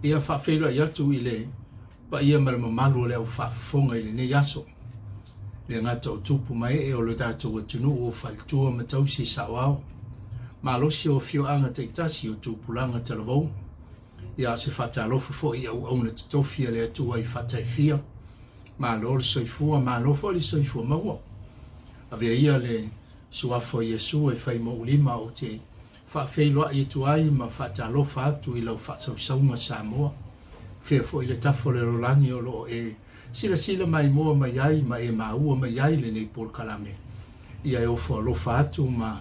Ia faafeiloai atu i le paia ma le mamalu o le au faafofoga i lenei aso. Le gata o tupu ma ee o le tatou atunuu o faletua ma tausi saoao, malosi o afioaga taitasi o tupulaga talavou, ia o se faatalofa foi i auauna totofi a le Atua i faataifia. Malo le soifua, malo foi le soifua maua. Avea ia le suafa o Iesu e fai mou lima ou te Faafeiloai atu ai ma faatalofa atu i lau faasausauga Samoa. Fea foi le tafa o le lalolagi o lo o e silasila maimoa mai ai ma e maua mai ai lenei polokalame. Ia e ofo alofa atu ma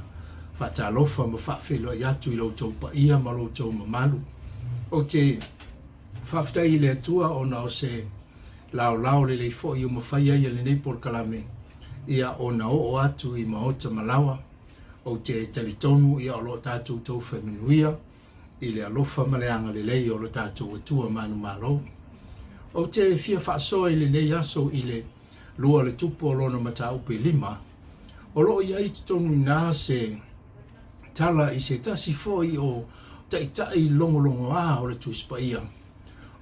faatalofa ma faafeiloai atu i lo outou paia ma lo outou mamalu. Ou te faafetai i le Atua ona o se laolao lelei foi ua mafai ai e lenei polokalame ia ona oo atu i maota ma laoa. Ou te talitonu ia o lo o tatou tou fai manuia i le alofa ma le agalelei o lo tatou Atua manumalo. Ou te fia faasoa i lenei aso i le lua o le tupu o lona mataupu e lima, o lo o i ai i totonu i ina se tala i se tasi foi o taitai logologoa o le Tusi Paia.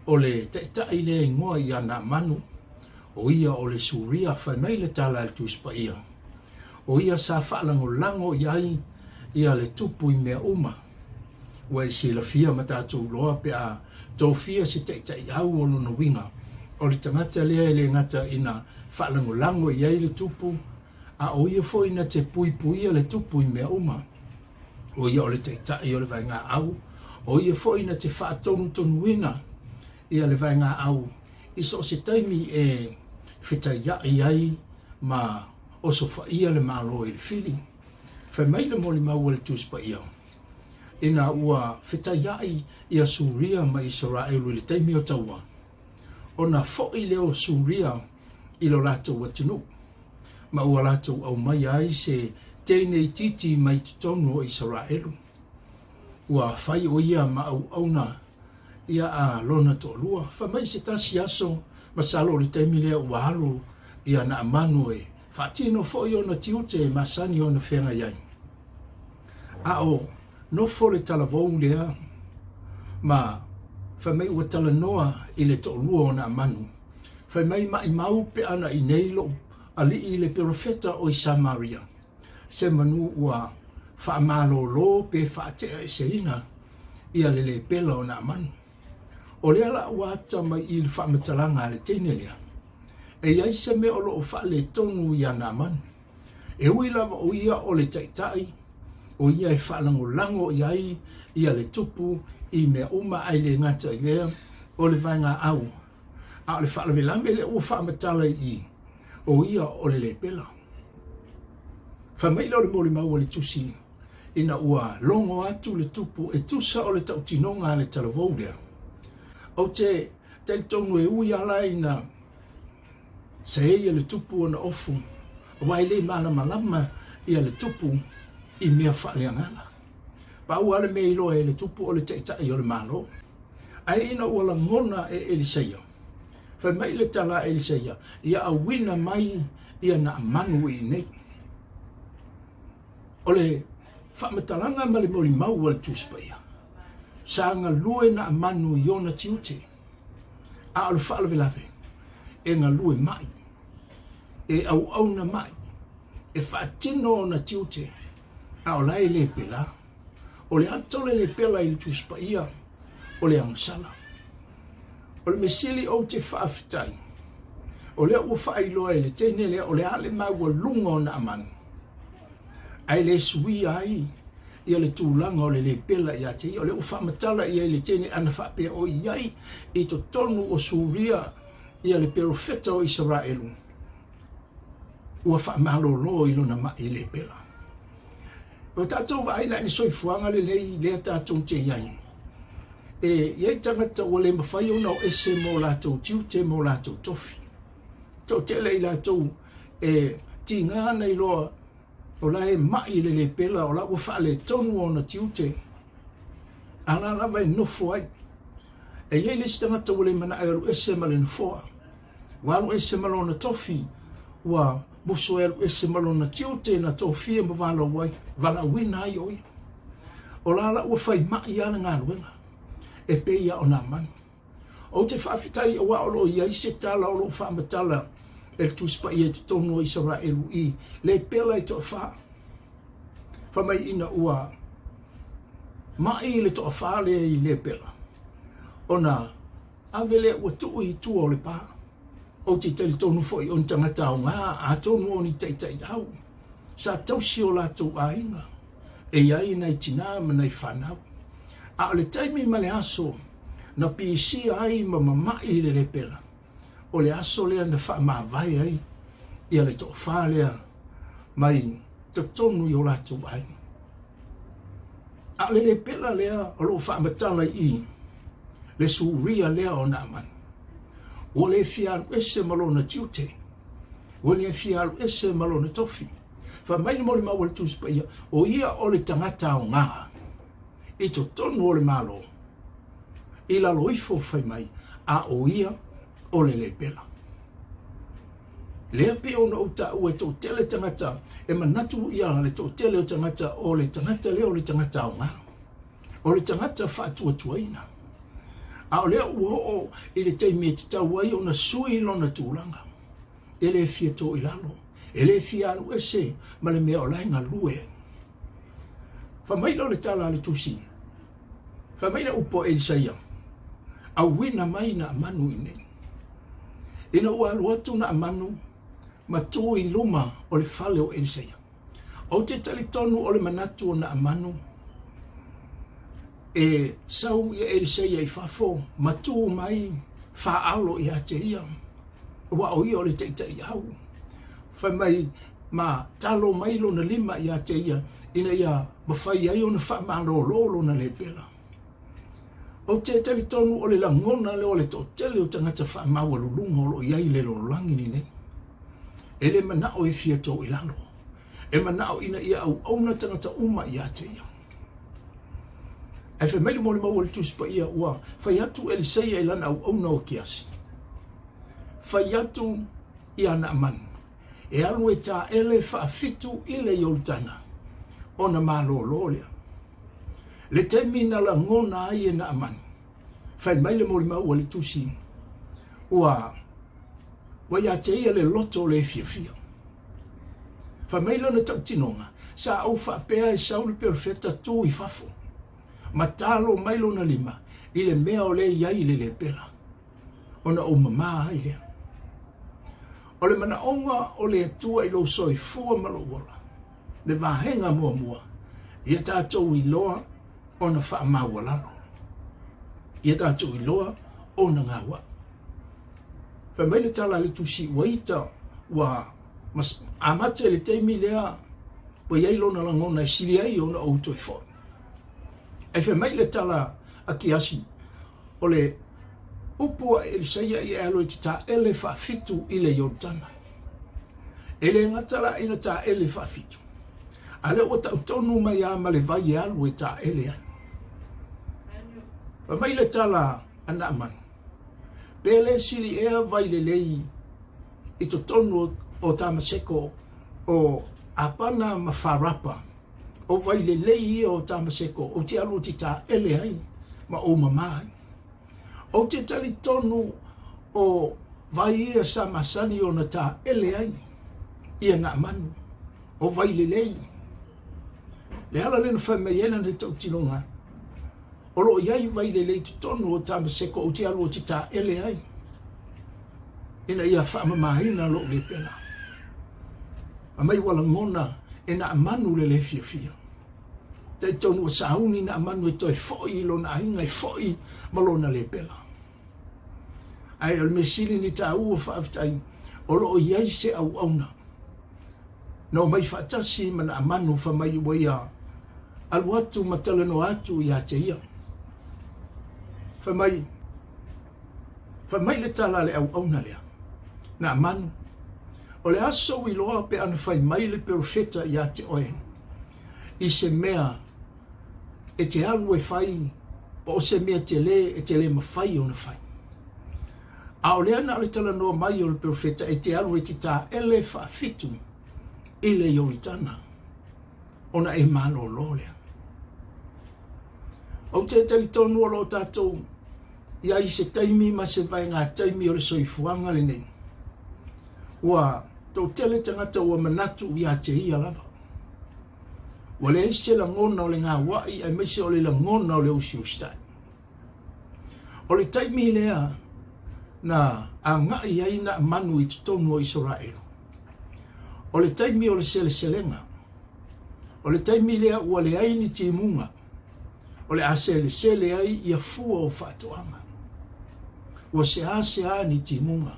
O le taitai lea igoa ia Naamanu, o ia o le Suria, fai mai le tala a le Tusi Paia. O ia sa faalagolago i ai ia le tupu i mea uma. Ua e silafia ma tatou iloa pe a tofia se taitaiau o lona uiga, o le tagata lea e le gata ina faalagolago i ai le tupu, a o ia foi na te puipuia le tupu i mea uma. O ia o le taitai o le vaegaau, o ia foi na te faatonutonuina ia le vaegaau i so o se taimi e fetaiai ai ma osofaia le Malo i le fili. Fai mai le molimau a le Tusi Paia, ina ua fetaiai ia Suria ma Isaraelu i le taimi o taua, ona foi lea o Suria i lo latou atunuu, ma ua latou aumaia ai se teine itiiti mai totonu o Isaraelu. Ua fai o ia ma auauna ia a lona toalua. Fai mai se tasi aso, masalo o le taimi lea ua alu ia Naamanu e faatino foi ona tiute e masani ona feagai ai. A o nofo le talavou lea ma fai mai ua talanoa i le toalua o Naamanu. Fai mai maimau pe ana i nei lou alii le perofeta o i Samaria. Se manu ua faamalolo pe faateaeseina ia le lepela o Naamanu. O lea la ua ata mai i le faamatalaga a le teine lea, e i ai se mea o lo o faaletonu iā Naamanu. E ui lava o ia o le taitai, o ia e faalagolago i ai ia le tupu i mea uma ae le gata i lea, o le vaegaau, a o le faalavelave lea ua faamatala i i, o ia o le lepela. Fai mai lea o le molimau a le Tusi, ina ua logo atu le tupu e tusa o le tautinoga a le talavou lea. Ou te talitonu e ui lava ina saei le tupu ona ofu, aua e le malamalama ia le tupu i mea faaleagaga. Pau lava le mea e iloa e le tupu o le taitai o le Malo. Ae ina ua lagona e Elisaia, fai mai le tala a Elisaia, ia auina mai ia Naamanu i inei. O le faamatalaga ma le molimau a le Tusi Paia, sa galue Naamanu i ona tiute, a o le faalavelave, e galue mai, e auauna mai, e faatino ona tiute, a o la e le pela. O le ato o le lepela i le Tusi Paia, o le agasala. O le mea sili ou te faafetai, o lea ua faailoa e le teine lea o le a le maualuga o Naamanu, ae le suia ai ia le tulaga o le lepela ia te ia. O lea ua faamatala i ai le teine ana faapea o i ai i totonu o Suria ia le perofeta o Isaraelu, ua faamalolo i lona mai lepela. Ua tatou vaai la i le soifuaga lelei lea tatou te i ai. E i ai tagata ua le mafai ona o ese mo latou tiute ma o latou tofi. Toatele i latou e tiga ana iloa o la e mai i le lepela, o la ua faaletonu ona tiute, a la lava e nofo ai. E i ai le isi tagata ua le manao e alu ese ma le nofoa, ua alu ese ma lona tofi, ua musu e alu ese ma lona tiute na tofia ma valaau ai, valaauina ai o ia. O la la ua fai mai lava le galuega, e pei lava o Naamani. Ou te faafetai aua o lo o i ai se tala o lo o faamatala e le Tusi Paia i totonu o Isaraelu i lepela e toafa. Fai mai ina ua mai le toafa lea i lepela, ona ave lea ua tuu i tua o le pa. Ou te talitonu foi o ni tagata aoga, atonu o ni taitaiau sa tausi o latou aiga, e i ai nai tinā ma nai fanau. A o le taimi ma le aso na pisia ai ma mama'i le lepela, o le aso lea na faamavae ai ia le toafa lea mai totonu i o latou aiga. A o le lepela lea o lo o faamatala i i le Suria lea o Naamani, ua le fia alu ese ma lona tiute, ua le fia alu ese ma lona tofi. Fai mai le molimau a le Tusi Paia, o ia o le tagata aoga i totonu o le Malo, i lalo ifo fai mai, a o ia o le lepela. Lea pei ona ou taua e toatele tagata e manatu ia le toatele o tagata o le tagata lea o le tagata aoga, o le tagata faatuatuaina. A o lea ua oo i le taimi e tatau ai ona sui lona tulaga, e le fia to i lalo, e le fia alu ese ma le mea o la e galue ai. Fai mai lea o le tala a le Tusi, fai mai le upu a Elisaia, auina mai Naamanu i inei. Ina ua alu atu Naamanu ma tu i luma o le fale o Elisaia. Ou te talitonu o le manatu o Naamanu e sau ia Elisaia i fafo ma tu mai faaalo ia te ia, aua o ia o le taitaiau. Fai mai ma talo mai lona lima ia te ia ina ia mafai ai ona faamalolo lona lepela. Ou te talitonu o le lagona lea o le toatele o tagata faamaualuluga o lo o i ai i le lalolagi lenei. E le manao e fia to i lalo. E manao ina ia auauna tagata uma ia te ia. Ae fai mai le molimau a le Tusi Paia ua fai atu Eliseia i lana auauna o Kiasi. Fai atu ia Naamani e alu e taele faafitu i le Ioritana ona malolo lea. Le taimi na lagona ai e Naamani, fai mai le molimau a le Tusi, ua ua ia te ia le loto le fiafia. Fai mai lona tautinoga, sa ou faapea e sau le perofeta tu i fafo, ma talo mai lona lima i le mea o lea i ai le lepela, ona ou mamā ai lea. O le manaoga o le Atua i lou soifua ma lou ola, le vaega muamua, ia tatou iloa ona faamaualalo, ia tatou iloa ona gauai. Fai mai le tala a le Tusi, ua ita, ua amata i le taimi lea ua i ai lona lagona e sili ai ona ou toe foi. Ae fai mai le tala a Kiasi, o le upu a Elisaia ia e alu e te taele faafitu i le Ioritana. E le gata la ina taele faafitu, a lea ua tau tonu mai lava ma le vai e alu e taele ai. Fai mai le tala a Naamani, pe le sili ea vai lelei i totonu o Tamaseko o Apana ma Farapa, o vai lelei ia o Tamaseko ou te alu ou te taele ai ma ou mamā ai. Ou te talitonu o vai ia sa masani ona taele ai ia Naamanu, o vai lelei. Le ala lea na fai mai ai lana tautinoga, o lo o i ai vai lelei i totonu o Tamaseko ou te alu ou te taele ai, ina ia faamamaina lou lepela. Fai mai ua lagona e Naamanu le le fiafia. Talitonu ua sauni Naamanu e toe foi i lona aiga, e foi ma lona lepela. Ae o le mea sili ni taua faafetai, o lo o i ai se auauna na omai faatasi ma Naamanu fai mai ua ia alu atu ma talanoa atu ia te ia. Fai mai, Fai mai le tala a le auauna lea, Naamanu, o le aso iloa pe ana fai mai le perofeta ia te oe i se mea e te alu e fai po o se mea tele e te le mafai ona fai. A o lea na o le talanoa mai o le perofeta e te alu e te taele faafitu i le Ioritana ona e malolo lea. Ou te talitonu o lo o tatou I ai se taimi ma se vaega taimi o le soifuaga lenei, ua toatele tagata ua manatu ia te ia lava. Ua leai se lagona o le gaua'i aemaise o le lagona o le usiusitai. O le taimi lea na agai ai Naamanu i totonu o Isaraelu. O le taimi o le seleselega. O le taimi lea ua leai ni timuga o le a selesele ai ia fua o faatoaga. Ua seāseā ni timuga.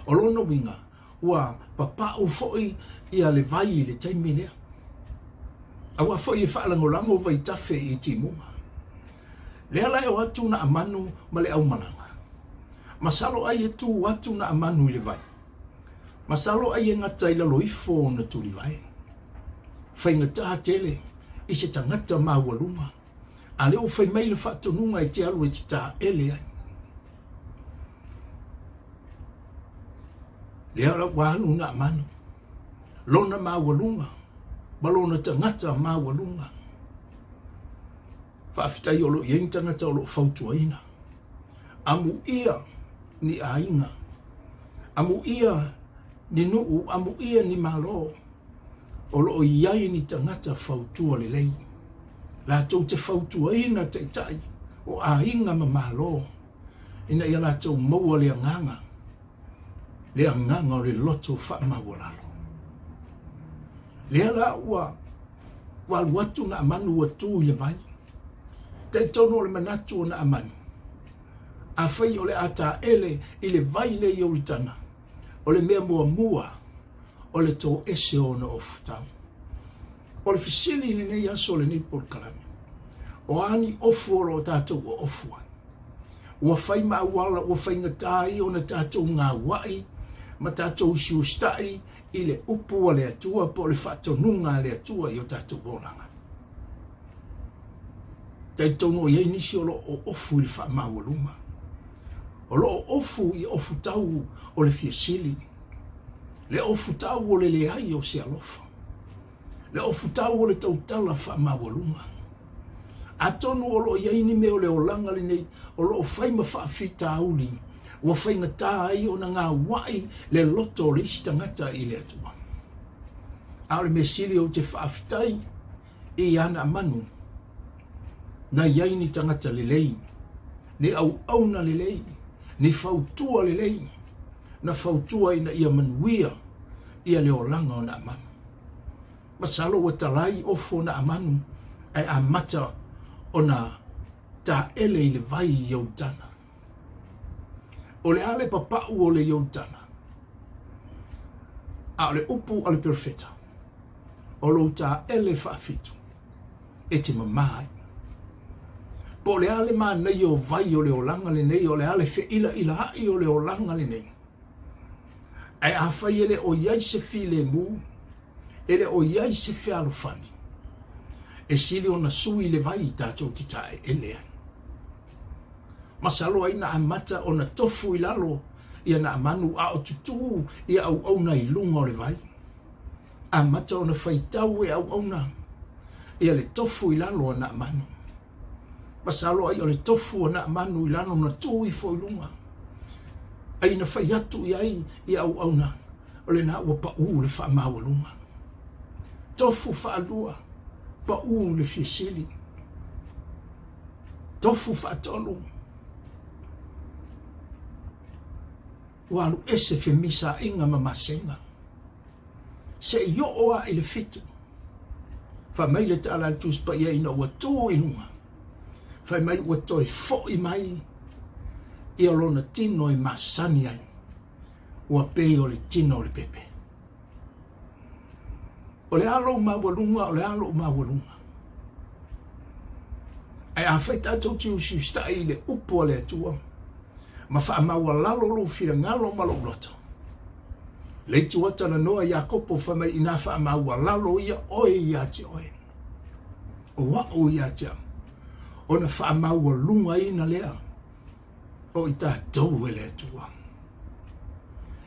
O lona uiga, ua papau foi ia le vai i le taimi lea. Aua foi e faalagolago vaitafe i timuga. Lea la e o atu Naamanu ma le aumalaga. Masalo ai e tu atu Naamanu i le vai. Masalo ai e gata i lalo ifo ona tulivae. Faigata tele i se tagata maualuga, a lea ua fai mai le faatonuga e te alu e te taele ai. Lea la ua alu Naamanu, lona maualuga ma lona tagata maualuga. Faafetai o lo o i ai ni tagata o lo o fautuaina. Amuia ni aiga, amuia ni nuu, amuia ni Malo, o lo o i ai ni tagata fautua lelei, latou te fautuaina taitai o aiga ma Malo ina ia latou maua le agaga, le agaga o le loto faamaualalo. Lea la ua Ua alu atu Naamanu ua tu i le vai. Talitonu o le manatu o Naamanu, afai o le a taele i le vai lea i Ioritana, o le mea muamua o le toese o ona ofutau. O le fesili i lenei aso o lenei polokalame, o a ni ofu o lo o tatou oofu ai? Ua fai ma auala ua faigata ai ona tatou gauai ma tatou usiusitai i le upu a le Atua po o le faatonuga a le Atua i o tatou olaga. Talitonu o i ai nisi o lo o ofu i le faamaualuga, o lo o ofu i ofutau o le fiasili, le ofutau o le leai o se alofa, le ofutau o le tautala faamaualuga. Atonu o lo o i ai ni mea o le olaga lenei o lo o fai ma faafitauli ua faigata ai ona gaua'i le loto o le isi tagata i le Atua. A o le mea sili ou te faafetai i ana manu, na i ai ni tagata lelei, ni auauna lelei, ni fautua lelei, na fautua ina ia manuia ia le olaga o Naamanu. Masalo ua talai ofu o Naamanu ae amata ona taele i le vai i Ioritana. O le a le papau o le Ioritana? A o le upu a le perofeta, o lou taele faafitu e te mamā ai. Po o le a le manaia o vai o le olaga lenei, o le a le feʻilaʻilaʻi o le olaga lenei, ae afai e le o i ai se filemu, e le o i ai se fealofani, e sili ona sui le vai tatou te taeele ai. Masalo ai na amata ona tofu i lalo ia Naamanu a o tutū ia auauna i luga o le vai. Amata ona faitau e auauna ia le tofu i lalo a Naamanu. Masalo ai o le tofu a Naamanu i lalo na tū ifo i luga. Ai na fai atu i ai ia auauna o lena ua paʻū le faamaualuga. Tofu faalua, paʻū le fiasili. Tofu faatolu, ua alu ese femisaaiga ma masega. Se i oo a i le fitu, fai mai le tala a le Tusi Paia ina ua tu i luga, fai mai ua toe foʻi mai ia lona tino e masani ai, ua pei o le tino o le pepe. O le a lou maualuga, o le a lou maualuga. Ae afai tatou te usiusitai i le upu a le Atua, ma faamaualalo lou finagalo ma lou loto, le itu atalanoa Iakopo fai mai inā faamaualalo ia oe ia te oe, o a'u ia te au, ona faamaualugaina lea o i tatou e le Atua.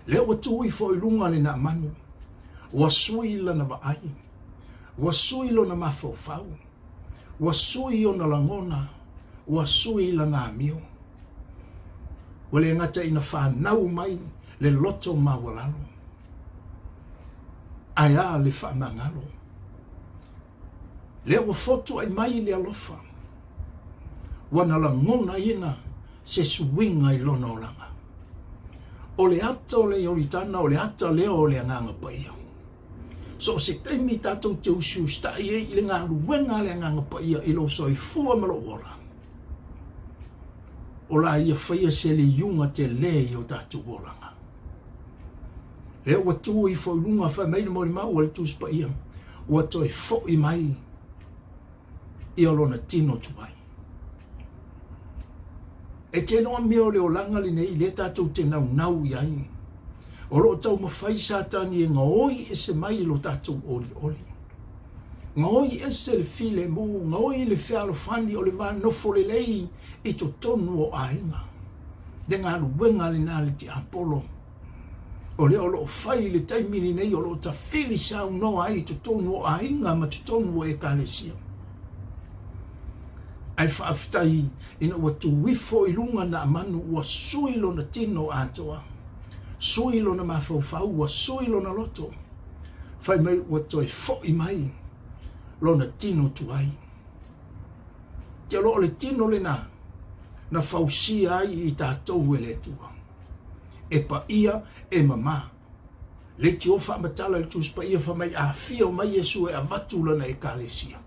Lea ua tu ifo i luga le Naamanu, ua sui lana vaai, ua sui lona mafaufau, ua sui ona lagona, ua sui lana amio. Ua le gata ina fanau mai le loto maualalo, ae a le faamagalo? Lea ua fotuai mai le alofa, ua na lagonaina se suiga i lona olaga. O le ata o le Ioritana, o le ata lea o le Agaga Paia. So o se taimi tatou te usiusitai ai i le galuega a le Agaga Paia i lou soifua ma lou ola, o la ia faia se liuga tele i o tatou olaga. Lea ua tu ifo i luga fai mai le molimau a le Tusi Paia, ua toe foi mai ia lona tino tuai. E te iloa mea o le olaga lenei lea tatou te naunau i ai. O lo o taumafai Satani e gaoi ese mai lo tatou olioli. Gaoi ese le filemu, gaoi le fealofani o le va nofo lelei i totonu o aiga. Le galuega lena a le tiapolo. O lea o lo o fai i le taimi lenei o lo o tafili saunoa ai i totonu o aiga ma totonu o ekalesia. Ae faafetai ina ua tu ifo i luga Naamanu ua sui lona tino atoa, sui lona mafaufau, ua sui lona loto. Fai mai ua toe foi mai lona tino tuai. Te aloa o le tino lena na fausia ai i tatou e le Atua. E paia, e mamā. Leitio faamatala i le Tusi Paia fai mai a afio mai Iesu e avatu lana Ekalesia.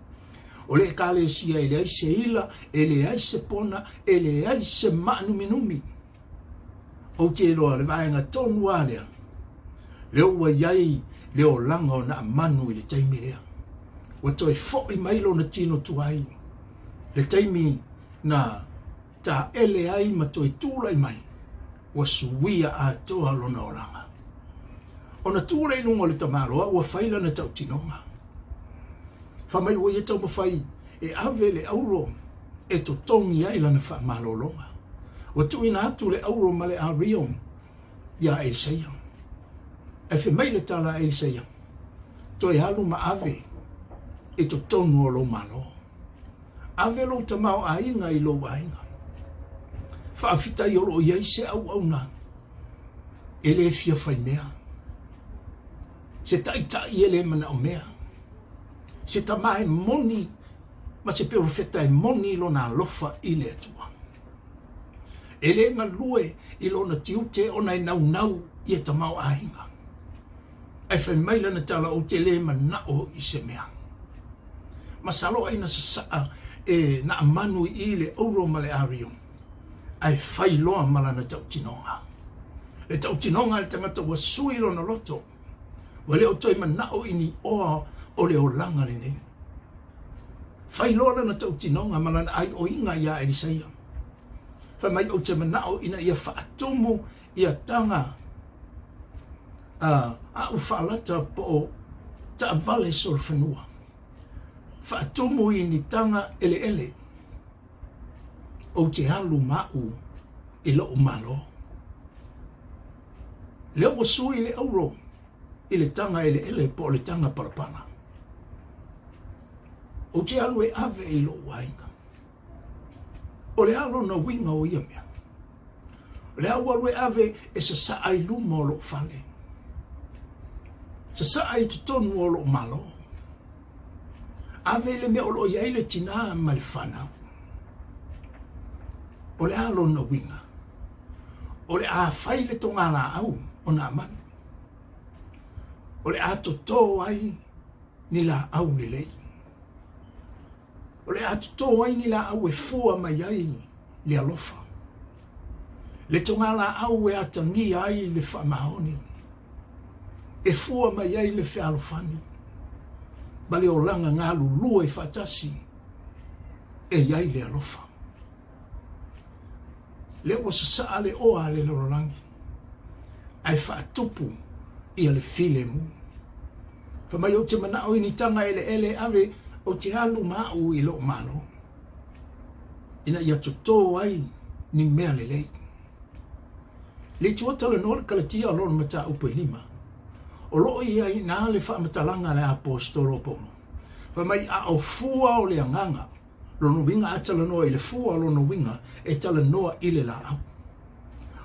O le Ekalesia e leai se ila, e leai se pona, e leai se maanuminumi. Ou te iloa le vaega tonu lava lea, lea ua i ai le olaga o Naamanu i le taimi lea. Ua toe foi mai lona tino tuai, le taimi na taele ai ma toe tulai mai, ua suia atoa lona olaga. Ona tu lea i luga o le tamaloa ua fai lana tautinoga. Fai mai ua ia taumafai e ave le auro e totogi ai lana faamalologa. Ua tuuina atu le auro ma le ario iā Elisaia. Ae fai mai le tala a Elisaia, Toe alu ma ave i totonu o lou malo. Ave lou tamaoaiga i lou aiga. Faafetai o lo o i ai se auauna e le fia faimea, se taitai e le manaomea, se tama e moni ma se perofeta e moni lona alofa i le Atua. E le galue i lona tiute ona e naunau ia tamaoaiga. Ae fai mai lana tala, Ou te le manao i se mea. Masalo ai na sasaa e Naamanu i i le auro ma le ario, ae fai loa ma lana tautinoga. Le tautinoga a le tagata ua sui lona loto, ua le o toe manao i ni oa o le olaga lenei. Fai loa lana tautinoga ma lana aioiga iā Elisaia. Fai mai, Ou te manao ina ia faatumu ia taga aʻu faalata po o taavale solofanua, faatumu i ni taga eleele, ou te alu ma aʻu i loʻu Malo. Lea ua sui le auro i le taga eleele po o le taga palapala. Ou te alu e ave i loʻu aiga. O le a lona uiga o ia mea? O le a ou alu e ave e sasaa i luma o lou fale, sasaa i totonu o lou malo, ave i le mea o lo o i ai le tinā ma le fanau. O le a lona uiga? O le a fai le togalaau o Naamanu. O le a totō ai ni laau lelei. O le a totō ai ni laau e fua mai ai le alofa, le togalaau e atagia ai le faamaoni, e fua mai ai le fealofani ma le olaga galulue faatasi e i ai le alofa. Lea ua sasaa le oa a le lalolagi, ae faatupu ia le filemu. Fai mai ou te manao i ni taga eleele e ave, ou te alu ma aʻu i lou Malo, ina ia totō ai ni mea lelei. Le itu o talanoa le Kalatia o lona mataupu e lima, o lo o i ai ina le faamatalaga a le Aposetolo o Paulo. Fai mai, a o fua o le agaga, Lona uiga a talanoa i le fua, lona uiga e talanoa i le laau.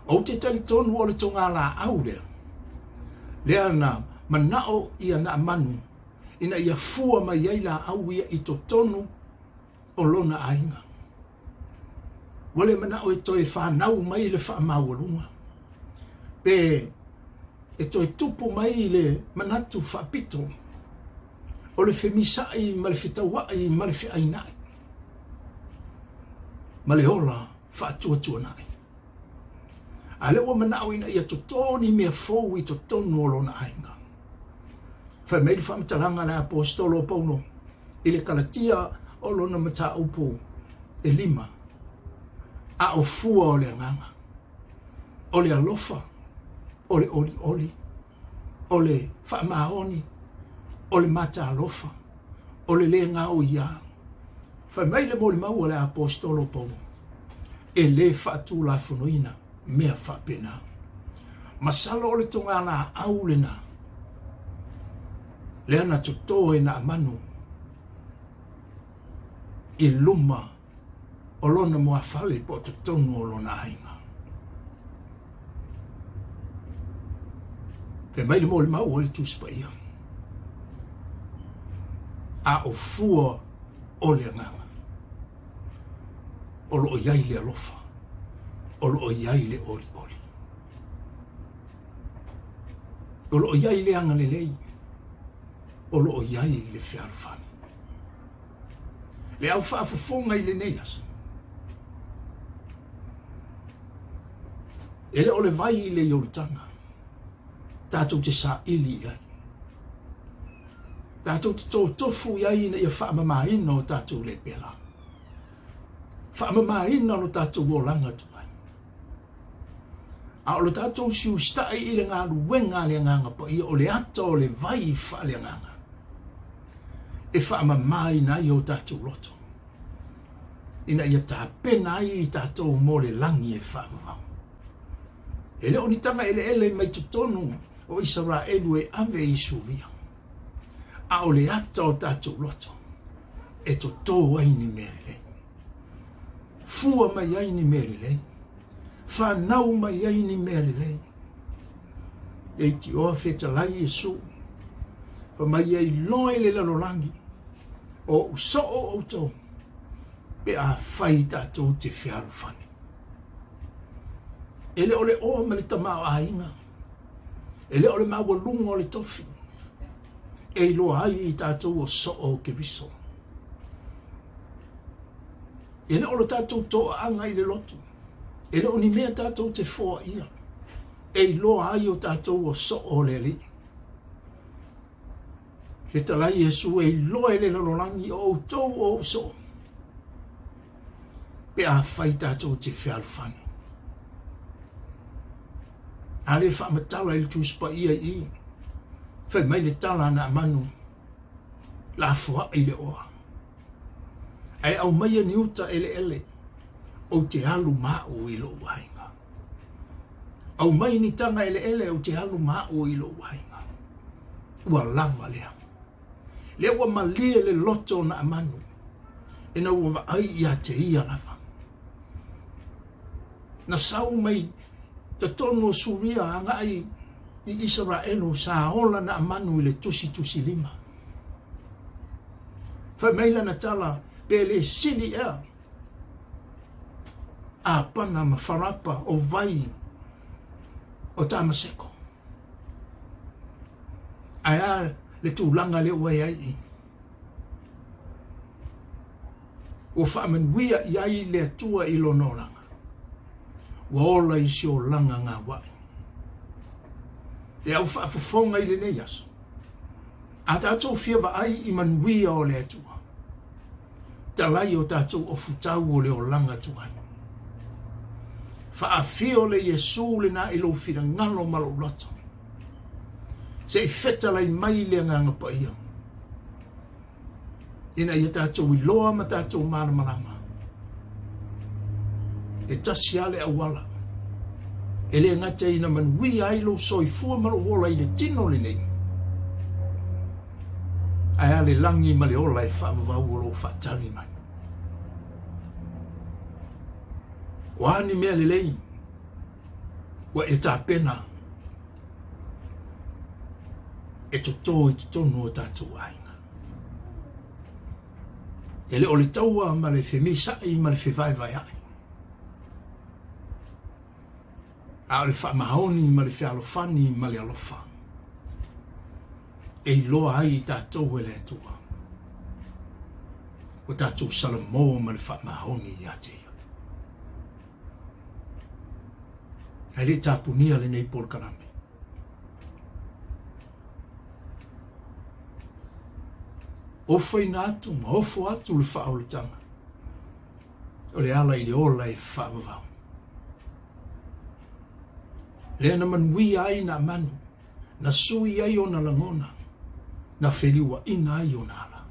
Ou te talitonu o le togalaau lea, lea na manao ia Naamanu ina ia fua mai ai laau ia i totonu o lona aiga. Ua le manao e toe fanau mai le faamaualuga, pe e toe tupu mai le manatu faapito o le femisa'i ma le fetaua'i ma le feaina'i ma le ola faatuatuana'i. A lea ua manao ina ia toto ni mea fou i totonu o lona aiga. Fai mai le faamatalaga a le Aposetolo o Paulo i le Kalatia o lona mataupu e lima, a o fua o le agaga, o le alofa, o le olioli, o le faamaoni, o le matalofa, o le le gaoiā. Fai mai le molimau a le Aposetolo o Paulo, e le faatulafonoina mea faapena. Masalo o le togalaau lena, lea na toto e Naamanu i luma o lona muafale po o totonu o lona aiga. Fai mai le molimau a le Tusi Paia, a o fua o le agaga, o lo o i ai le alofa, o lo o i ai le olioli. O lo o i ai le agalelei, o lo o i ai le fealofani. Le au faafofoga i lenei aso, e le o le vai i le Ioritana tatou te saili i ai, tatou te totofu i ai ina ia faamamaina o tatou lepela, faamamaina lo tatou olaga tuai. A o lo tatou siusta'i i le galuega a le Agaga Paia, o le ata o le vai faaleagaga e faamamaina ai o tatou loto, ina ia tapena ai i tatou mo le lagi e faavavau. E le o ni taga eleele mai totonu o Isaraelu e ave i Suria, a o le ata o tatou loto e totō ai ni mea lelei. Fua mai ai ni mea lelei. Fanau mai ai ni mea lelei. Leitioa fetalai Iesu, fa mai e iloa i le lalolagi, o ou soo outou, pe afai tatou te fealofani. E le o le oa ma le tamaoaiga, e le o le maualuga o le tofi, e iloa ai i tatou o soo o Keriso. E le o lo tatou toaaga i le lotu, e le o ni mea tatou te foaia, e iloa ai o tatou o soo o le Alii. Fetalai Iesu e iloa e le lalolagi o outou o ou soo, pe afai tatou te fealofani. A le faamatala i le Tusi Paia i i, fai mai le tala a Naamanu, lafoai le oa. Ae aumaia ni uta eleele, ou te alu ma au i lou aiga. Aumai ni taga eleele, ou te alu ma au i lou aiga. Ua lava lea. Lea ua malie le loto o Naamanu, ina ua vaai ia te ia lava. Na sau mai totonu o Suria agai i Isaraelu, sa ola Naamanu i le tusitusilima. Fai mai lana tala, pe le sili ea Apana ma Farapa o vai o Tamaseko. Ae a le tulaga lea ua i ai i? Ua faamanuia i ai le Atua i lona olaga. Ua ola i si olaga gaua'i. Le au faafofoga i lenei aso, a tatou fia vaai i manuia o le Atua, talai o tatou ofutau o le olaga tuai. Faafio le Iesu lena i lou finagalo ma lou loto. Se i fetalai mai le Agaga Paia ina ia tatou iloa ma tatou malamalama e tasi lava le auala e le gata ina manuia ai lou soifua ma lou ola i le tino lenei, ae a le lagi ma le ola e faavavau o lo o faatali mai. O a ni mea lelei? Ua e tapena e totō i totonu o tātou aiga. E le o le taua ma le femisaʻi ma le fevaevaeaʻi, a o le faamaoni ma le fealofani ma le alofa e iloa ai i tatou e le Atua o tatou salamo ma le faamaoni ia te Ia. Ae le i tapunia lenei polokalame. Ofoina atu ma ofo atu le faaolataga o le ala i le ola e faavavau. Lea na manuia ai Naamani, na sui ai ona lagona, na feliuaina ai ona ala.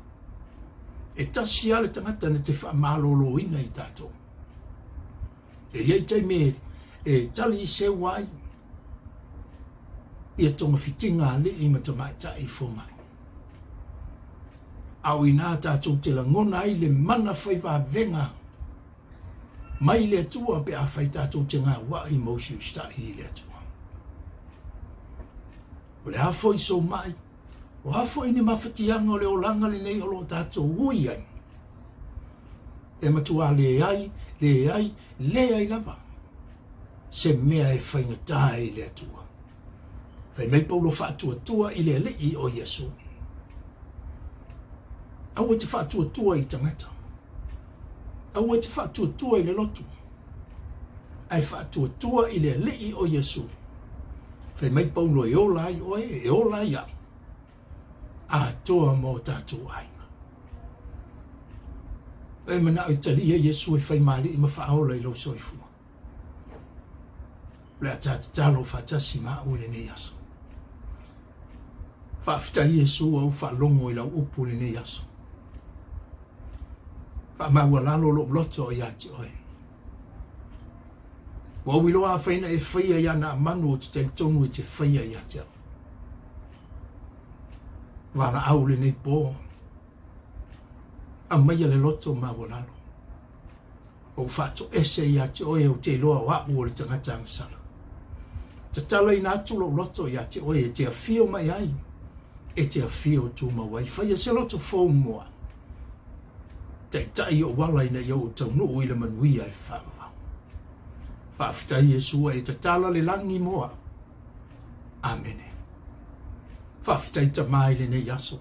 E tasi lava le tagata na te faamaloloina i tatou. E i ai taimi e, e tali i seu ai ia togafitiga alii ma tamaitai fomai. A o inā tatou te lagona ai le mana fai vavega mai le Atua pe afai tatou te gauaʻi ma usiusitai i le Atua. O le a foi sou mai, o a foi ni mafatiaga o le olaga lenei o lo o tatou ui ai, e matuā leai, leai, leai lava se mea e faigata ai i le Atua. Fai mai Paulo faatuatua i le Alii o Iesu. Aua e te faatuatua i tagata. Aua e te faatuatua i le lotu. Ae faatuatua i le Alii o Iesu. Fai mai Paulo e ola ai oe, e ola ai au, atoa ma o tatou aiga. E manao e talia Iesu e fai ma Alii ma Faaola i lou soifua. O le a ta tatalo faatasi ma au i lenei aso. Faafetai Iesu ua ou faalogo i lau upu i lenei aso. Faamaualalo lou loto ia te oe. Ua ou iloa afai na e faia ia Naamanu ou te talitonu e te faia ia te au. Valaau lenei po, aumaia le loto maualalo. Ou faatoese ia te oe ou te iloa o a'u o le tagata agasala. Tatalaina atu lou loto ia te oe e te afio mai ai, e te afio tumau ai. Faia se loto fou mo a'u. Taitai ou ala ina ia ou taunuu i le manuia e faavavau. Faafetai Iesu ua e tatala le lagi mo a'u. Amene. Faafetai Tama i lenei aso.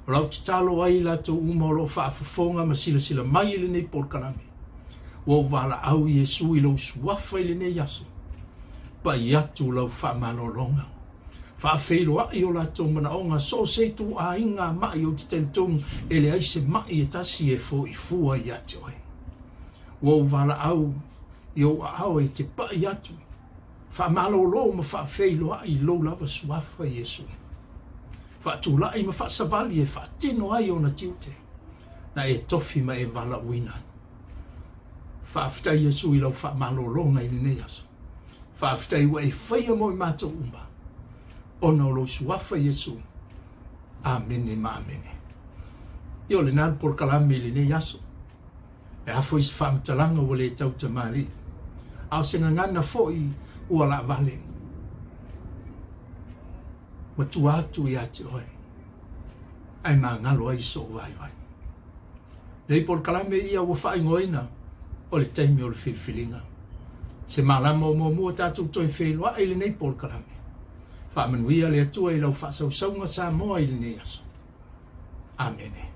O lau tatalo ai i latou uma o lo o faafofoga ma silasila mai i lenei polokalame, ua ou valaau Iesu i lou suafa i lenei aso. Pai atu lau faamalologa. Faafeiloai o latou manaoga so o se ituaiga maʻi ou te talitonu e leai se maʻi e tasi e foʻi fua ia te oe. Ua ou valaau i ou aao e te pai atu Faamalolo ma faafeiloai i lou lava suafa, Iesu. Faatulai ma faasavali e faatino ai ona tiute, na e tofi ma e valaauina ai. Faafetai Iesu i lau faamalologa i lenei aso. Faafetai ua e faia mo i matou uma, ona o lou suafa Iesu. Amene ma amene. Ia o lena le polokalame i lenei aso. E a foi se faamatalaga ua le tau tamalii, a o se gagana foi ua laavale ma tua atu ia te oe, ae magalo ai sou vaivai. Nei polokalame ia ua faaigoaina o le taimi o le filifiliga. Se malama o muamua tatou toe feiloai i lenei polokalame. Faamanuia le Atua i lau faasausauga Samoa i lenei aso. Amene.